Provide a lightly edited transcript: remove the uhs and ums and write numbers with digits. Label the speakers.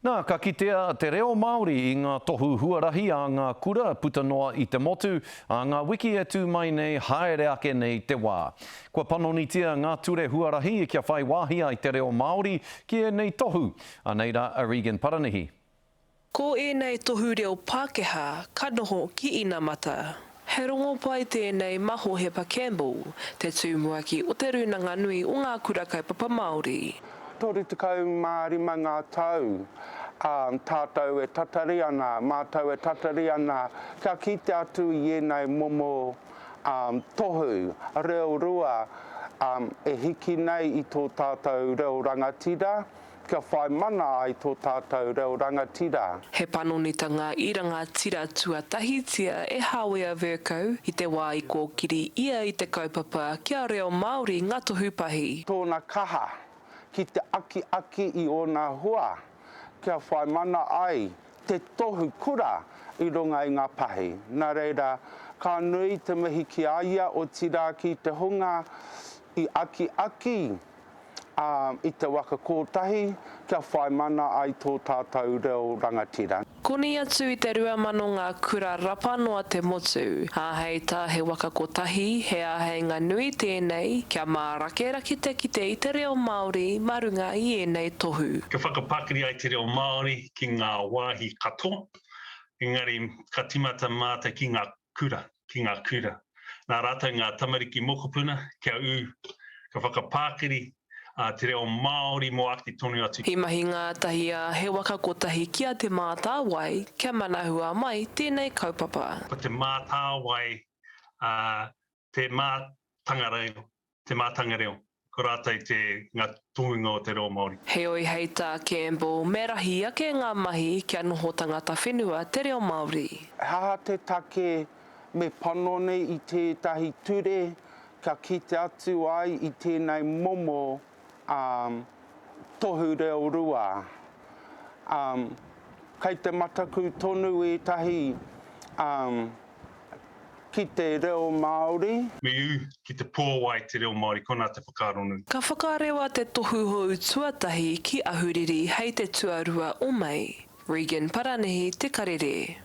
Speaker 1: Nā, ka kitea te reo Māori i ngā tohu huarahi a ngā kura puta noa i te motu, ā ngā wiki e tū mai nei, haere ake nei te wā. Kua panonitia ngā ture huarahi kia whai wāhi ai te reo Māori ki ēnei tohu. Anei rā a Regan Paranihi.
Speaker 2: Ko ēnei tohu reo Pākehā ka noho ki inamata. He rongopai tēnei ma Hohepa Campbell, te tūmuaki o Te Rūnanga Nui o Ngā Kura Kaupapa Māori.
Speaker 3: 35 ngā tau, ā, tātou e tatari ana, mātou e tatari ana kia kite atu i ēnei momo, ā, tohu reo rua, ā, e hiki nei i tō tātou reo rangatira. Kia whai mana ai tō tātou reo rangatira.
Speaker 2: He panonitanga i rangatira tuatahitia e Hāwea Vercoe i te wā i kōkiri ia i te kaupapa kia reo Māori ngā tohu pahi.
Speaker 3: Tōna kaha ki te akiaki i ōna hoa kia whai mana ai te tohu kura i runga i ngā pahi. Nā reira, ka nui te mihi ki a ia, otirā ki te hunga i akiaki ā, i te waka kōtahi, kia whai mana ai tō tātou reo rangatira.
Speaker 2: Koni atu i te 2000 ngā kura rapa noa te motu, ā, hei tā He Waka Kotahi, he āheinga nui tēnei kia mārakerake te kite i te reo Māori mā runga i ēnei tohu.
Speaker 4: Kia whakapakari ai te reo Māori ki ngā wāhi katoa, engari ka tīmata mātou ki ngā kura, ki ngā kura. Nā rātou ngā tamariki mokopuna kia ū, ka whakapākiri te reo Māori mō ake tonu atu.
Speaker 2: I mahi ngātahi a He Waka Kotahi ki a Te Mātāwai kia manahua mai tēnei kaupapa.
Speaker 4: Ko Te Mātāwai te mātanga reo, te mātanga reo, ko rātou te, ngā tohunga o te reo Māori.
Speaker 2: Heoi hei tā Campbell, me rahi ake ngā mahi kia noho tangata whenua te reo Māori.
Speaker 3: He aha te take me panoni i tētahi ture kia kite atu ai i tēnei momo tohu reo rua? Kei te mataku tonu ētahi ki te reo Māori.
Speaker 4: Me ū ki te puawai te reo Māori, konā te whakaaro nui.
Speaker 2: Ka whakarewa te tohu hou tuatahi ki Ahuriri hei te tuarua o Mei. Regan Paranihi, Te Karere.